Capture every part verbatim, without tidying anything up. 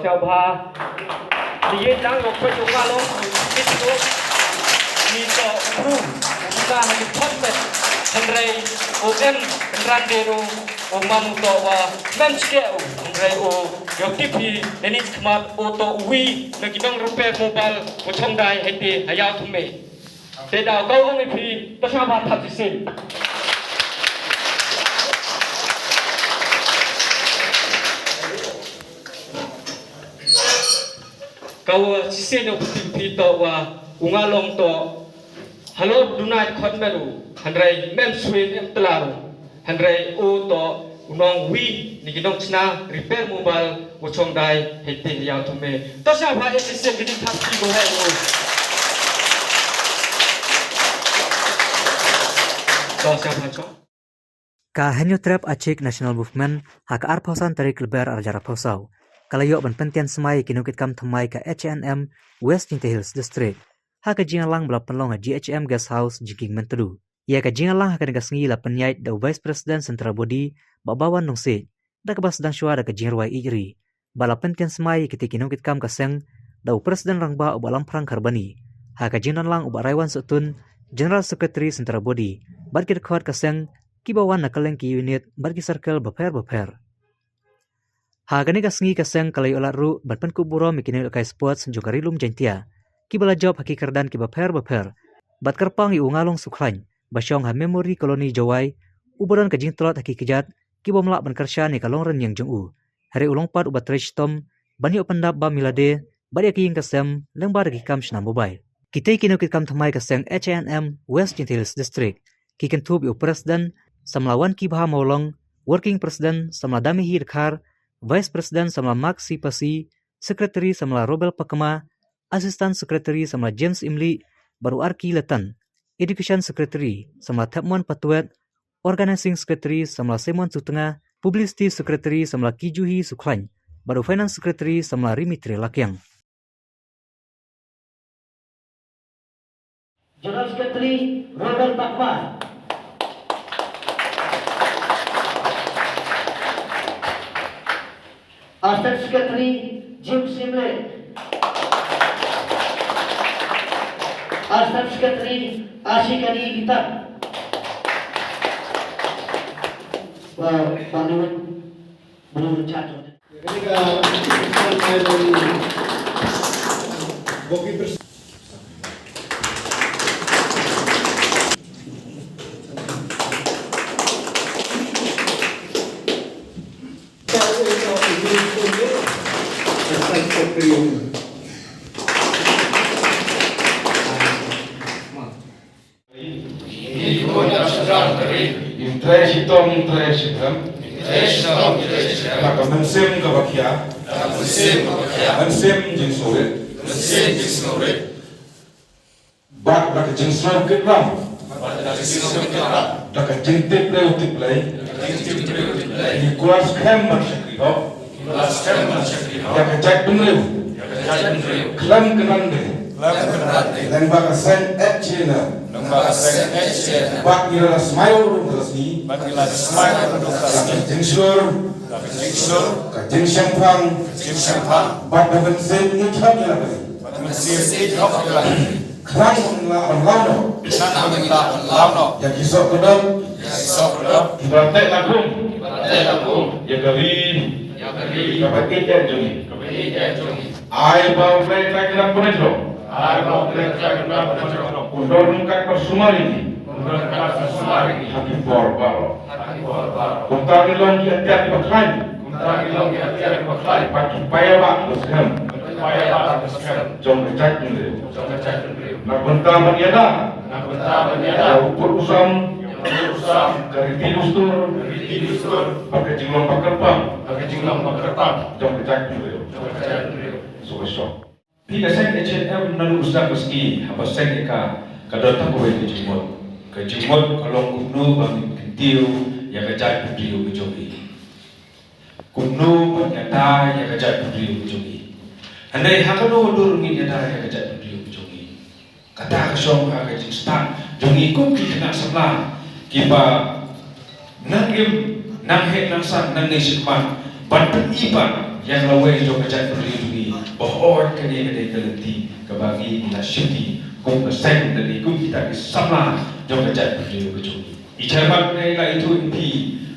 Sngewbha. Ngi ïeit lang ïa u Bah Ngalong, u Bah Ngalong. Ngi to u bru, u bru ha ki thot met. Hynrei u em hynran de ruh, u man u to wa mem ske u. Hynrei u ïoh tip hi, nani khmat u to uwi na ki nong repair mobile, u chong dai hei te ha ïaw thymme. Te da u ong ïa phi, to sngewbha thap shisien. Ka wa shisien u phi to wa u Ngalong to. Halo duna khot meru, hynrei mem swin em tlaru. Hynrei u to u nong wi ni ki nong chna repair mobile u chong dai hei te ïaw thymme. To sngewbha shisien ki ding thap ki go hei u. To sngewbha chong. Ka Hynñiewtrep Achik National Movement ha ka arphew san tarik Lber arhajar arphew saw ka la ïoh ban pyntian smai ïa ki nongkitkam thymmai ka H A N M West Jaintia Hills District ha ka jingïalang ba la pynlong ha G H M Guest House, Jingkieng, Myntdu. Ïa ka jingïalang ha kane ka sngi la pynïaid da u Vice President Central Body, Bah Bawan Nongsiej, da kaba sdang shuwa da ka jingrwai ïeit ri. Ba la pyntian smai ïa kitei ki nongkitkam ka seng da u President Rangbah u Bah Lamphrang Kharbani, ha ka jingdonlang u Bah Raiwan Sohtun, General Secretary Central Body, bad ki dkhot ka seng kiba wan na kylleng ki unit bad ki circle bapher bapher. Ha kane ka sngi ka seng ka la ïoh lad ruh ban pynkup burom ïa ki nongïalehkai sports jong ka Ri Lum Jaiñtia kiba la jop ha ki kyrdan kiba pher bapher, bad kyrpang ïa u Ngalong Sukhlaiñ ba shong ha Memory Colony, Jowai, uba don ka jingtlot ha ki kjat ki bym lah ban kyrshan ïa ka longrynïeng jong u. Hynrei u long pat uba trei shitom ban ïoh pyndap bam ïa lade bad ïa ka ïing ka sem lyngba da ki kam shna mobile. Kitei ki nongkitkam thymmai ka seng H A N M West Jaintia Hills District ki kynthup ïa u President Samla Wankibha Mawlong, Working President Samla Damihi Dkhar, Vice President Samla Mark C Pasi, Secretary Samla Robel Pakma, Assistant Secretary Samla James Imli, bad u Arki Letan, Education Secretary Samla Thepmon Patwet, Organizing Secretary Samla Simon Sutnga, Publicity Secretary Samla Kijuhi Sukhlaiñ, bad u Finance Secretary Samla Rimitri Lakiang. General Secretary Robert Pakma. Assistant Secretary Jim Simle. Assistant Secretary Ashikani Gitak. Well, Bollywood, Bollywood chat. Ngin trei shitom, ngin trei shiphrang. Ngin trei shitom, ngin trei shiphrang. Da ka mynsiem kaba khia. Da ka mynsiem kaba khia. Mynsiem jingsngewrit. Mynsiem jingsngewrit. Bad da ka jingsngew kit ram. Bad da ka jingsngew kit ram. Da ka jingtip briew tip Blei. Da ka jingtip briew tip Blei. Ngi kwah skhem ban shakri hok. Ïa ka jaitbynriew. Khlem kynran de. Lyngba ka seng H A N M. Bad ngi la smai rum ka sngi. Ka jingshlur. Ka jingshemphang. Bad da mynsiem ïeit hok ïa la ka. Khlem ban lah ban law noh. Khlem ban lah ban law noh. Ïa ki soh kdom. Ïa ki soh kdom. Kiba teh la kum. Kiba teh la kum. Ïa ka ri. Ïa ka ri. Kaba ïeit jong ngi. Kaba ïeit jong ngi. Ai ba U Blei Trai Kynrad Bynriew. Ai ba U Blei Trai Kynrad Bynriew. Un don ryngkat bad sumar ïa ngi. Un don ryngkat bad sumar ïa ngi. Ha ki por baroh. Ha ki por baroh. Kumta ngin long ki atiar kiba khlaiñ. Kumta ngin long ki atiar kiba khlaiñ. Bad ki paidbah ba skhem. Bad ki paidbah ba skhem. Jong ka jaitbynriew. Jong ka jaitbynriew. Na ka bynta ban ïada. Na ka bynta ban ïada. Ïa u kut u sam. Ïa u kut u sam. Ka riti dustur. Ka riti dustur. Bad ka jinglong ba kyrpang. Bad ka jinglong ba kyrpang. Jong ka jaitbynriew. Jong ka jaitbynriew. Sngewbha shong. Phi ka seng H A N M naduh u sdang ka sngi, haba seng ïa ka, ka don tang kawei ka jingmut. Ka jingmut ka long kumno ba ngin kyntiew ïa ka jaitbynriew ka jong ngi. Kumno ban ïada ïa ka jaitbynriew ka jong ngi. Hynrei ha kano ka dur ngin ïada ïa ka jaitbynriew ka jong ngi. Kata ka shong ha ka jingstad jong ngi kum ki khynnah samla kiba nang im, nang heh, nang san, nang ngi shikmat ban pyni pat ïa ka lawei jong ka jaitbynriew jong ngi, ba hooid kane ka dei ka lynti kaba ngi ngi la shimti kum ka seng lane kum kita ki samla jong ka jaitbynriew ka jong ngi. I chairman ne la ithuh ïa phi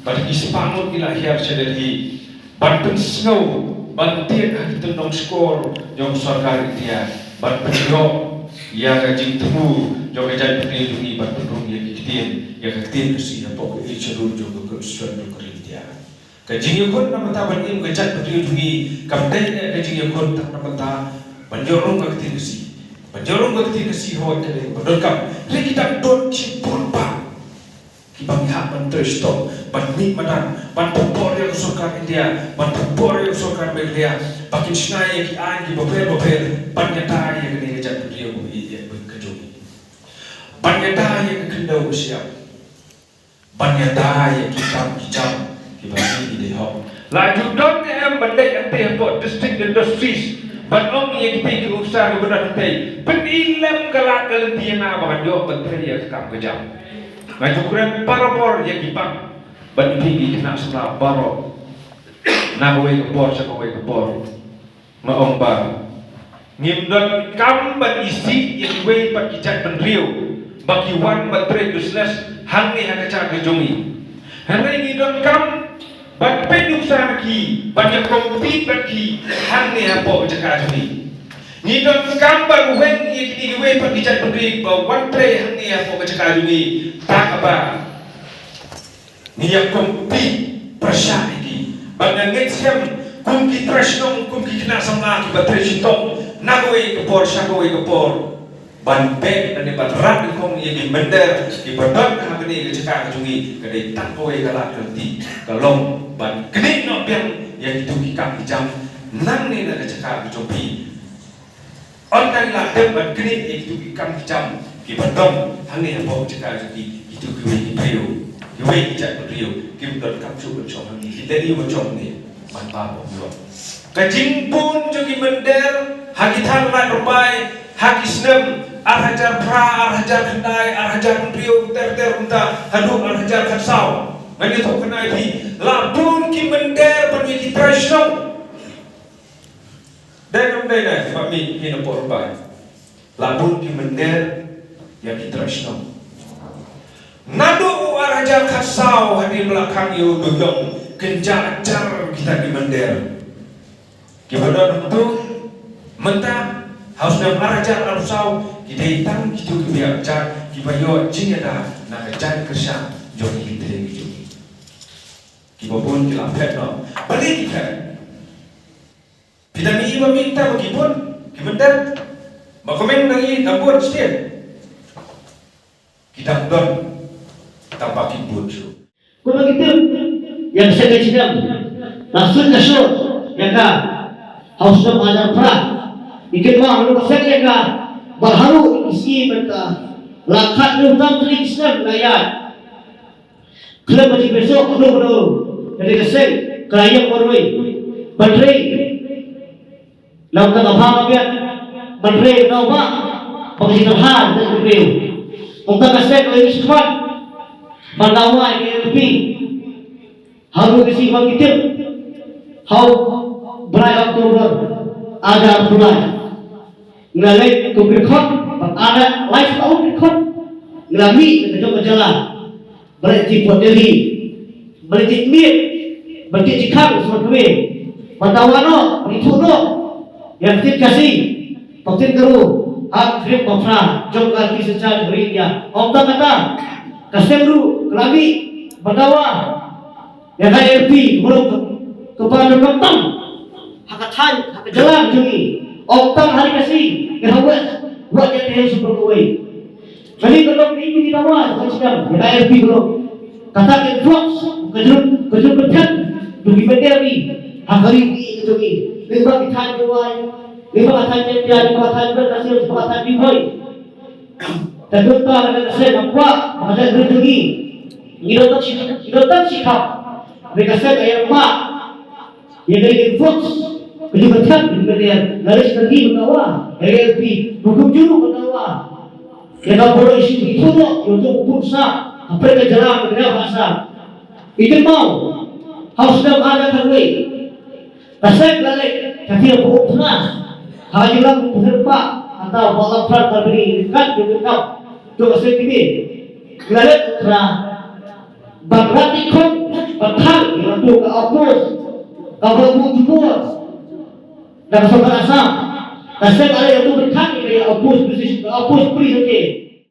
ba ki spah ngut ki la hiar sha Delhi ban pynsngew, ban tied ha ki tyndong shkor jong ka sorkar India, ban pynïoh ïa ka jingthmu jong ka jaitbynriew jong ngi, ban pynrung ïa ki ktien, ïa ka ktien Khasi hapoh ka Eighth Schedule jong ka Constitution jong ka ri India. Ka jingïakhun na ka bynta ban im ka jaitbynriew jong ngi kam dei ka jingïakhun tang na ka bynta ban ïoh rung ka ktien Khasi. Ban ïoh rung ka ktien Khasi hooid ka dei ba donkam. Hynrei ki dang don shibun bha kiba ngi hap ban trei shitom, ban mih madan, ban pynbor ïa ka sorkar India, ban pynbor ïa ka sorkar Meghalaya ba kin shna ïa ki aiñ kiba pher ba pher ban ïada ïa kane ka jaitbynriew ba ïeit ka jong ngi. Ban ïada ïa ka khyndew ka shyiap. Ban ïada ïa ki kam ki jam kiba ngi dei hok. La ju don ne em ban leit hangtei hapoh District Industries ban ong ïa kitei ki officer kiba don hangtei, pyni lem ka lad ka lynti ïa nga ba ngan ïoh ban trei ïa ka kam ka jam. Nga ju kren barabor ïa ki bank bad ïa phi ki khynnah samla baroh, na kawei ka por sha kawei ka por. Nga ong ba ngim donkam ban isih ïa kiwei pat ki jaitbynriew ba ki wan ban trei business hangne ha ka jaka jong ngi. Hynrei ngi donkam ban peit nuksa na ki, ban ïakompit bad ki hangne hapoh ka jaka jong ngi. Ngi donkam ban weng ïa kine kiwei pat ki jaitbynriew ba wan trei hangne hapoh ka jaka jong ngi, ta kaba ngi ïakompit pyrshah ïa ki. Bad nga ngeit skhem kum ki trai shnong, kum ki khynnah samla kiba trei shitom na kawei ka por sha kawei ka por, ban beh lane ban rat nyngkong ïa ki mynder kiba don ha kane ka jaka ka jong ngi, ka dei tang kawei ka lad ka lynti, ka long ban knieh noh biang ïa kito ki kam ki jam nangne na ka jaka ka jong phi. Ym tang la dep ban knieh ïa kito ki kam ki jam kiba don hangne hapoh ka jaka jong ki, kito kiwei ki briew, kiwei ki jaitbynriew kim donkam shuh ban shong hangne, ki dei ban shong hangne ban pynbor ïa ka jingbun jong ki mynder ha ki thang lad rymbai ha ki snem ar hajar phra, ar hajar khyndai, ar hajar hynriew, ter ter kumta haduh ar hajar khatsaw. Ngan ïathuh kane ïa phi, la bun ki mynder ban ïa ki trai shnong. Dei kam dei ne, ba mih hi na por bai. La bun ki mynder ïa ki trai shnong. Naduh u ar hajar khatsaw hadien ba la khang ïa u Dewïong, kynja jar kita ki mynder. Kiba don hangto mynta ha u snem ar hajar arphew ki dei tang kito kiba ïa jar kiba ïoh jingïada na ka jaiñ kyrshan jong ki kynthei ki jong ki. Kiba bun ki la phet noh. Balei ki phet? Phi dang ïohi ba mynta ba ki bun ki mynder? Ba kumne dang ïohi dang bun shisien? Ki dang don, tang ba ki bun shuh. Kumba ngi tip ïa ka seng ka jingim, la sut ka sut ïa ka ha u snem ar hajar phra. Ngi kynmaw halor ka seng ïa ka, ba haduh ki sngi mynta la khathynriew tam tylli ki snem la ïaid. Khlem ba jingpynshong kano kano, kane ka seng ka la ïeng marwei ban trei na ka bynta ka bha ka miat, ban trei na ka bynta ka jingtyrha ka briew. Ym tang ka seng ka la ïeng shikhmat ban dawa ïa ka N P. Haduh ka sngi ba ngi tip, ha u bnai October ar hajar arphew lai, ngi la leit kum ki dkhot, bad ar hajar lai spah ki dkhot ngi la mih na ka jong ka jylla. Ba leit jingpot Delhi, ba leit jingmiet, ba leit jingkhang sha kawei, ban dawa noh, ban ithuh noh ïa ka ktien Khasi bad ka ktien Garo ha ka kyrteng ba phra jong ka List Synshar jong ka ri India. Ym tang kata, ka seng ruh ka la mih ban dawa ïa ka N P, ka ba long ka, kaba donkam tam ha ka thaiñ, ha ka jylla ka jong ngi. Ym tang ha ri Khasi, ngi ha West, West Jaintia Hills ruh kawei. Kane ka long kaei kane ka dawa, ka jingdon ïa ka N P ka long. Kata ka influx, ka jingpynthem jong ki mynder ri ha ka ri ka jong ngi. Lyngba ki thaiñ Jowai, lyngba ka thaiñ Jaintia, lyngba ka thaiñ West Khasi, lyngba ka thaiñ Ri Bhoi. Te kumta ka seng ka kwah ba ka jaitbynriew jong ngi, ngi donkam shi, ngi donkam shi khap. Ba ka seng ka ïa mad ïa ka influx, ka jingpynthem jong ki mynder. Lada shi ka ri ban dawa ïa ka N P, kumjuh ruh ban dawa ïa ka Bodo Issue, ki thurok ïa u Dkhot Pyrshah hapdeng ka jylla ka Meghalaya. Ngi kynmaw ha u snem ar hajar khatwei, Ka seng la leh ka thir phuh thra ha ka jinglam u Pyrshah, hangta ba la phra ka bri kat ka kap to ka seng kini. La leh thra ban rat ni khon ba thang ïa tu ka opus ka ba mu jubur. Da ka sorkar Assam ka seng la leh tu ba thang ïa opus position ka opus pri sake.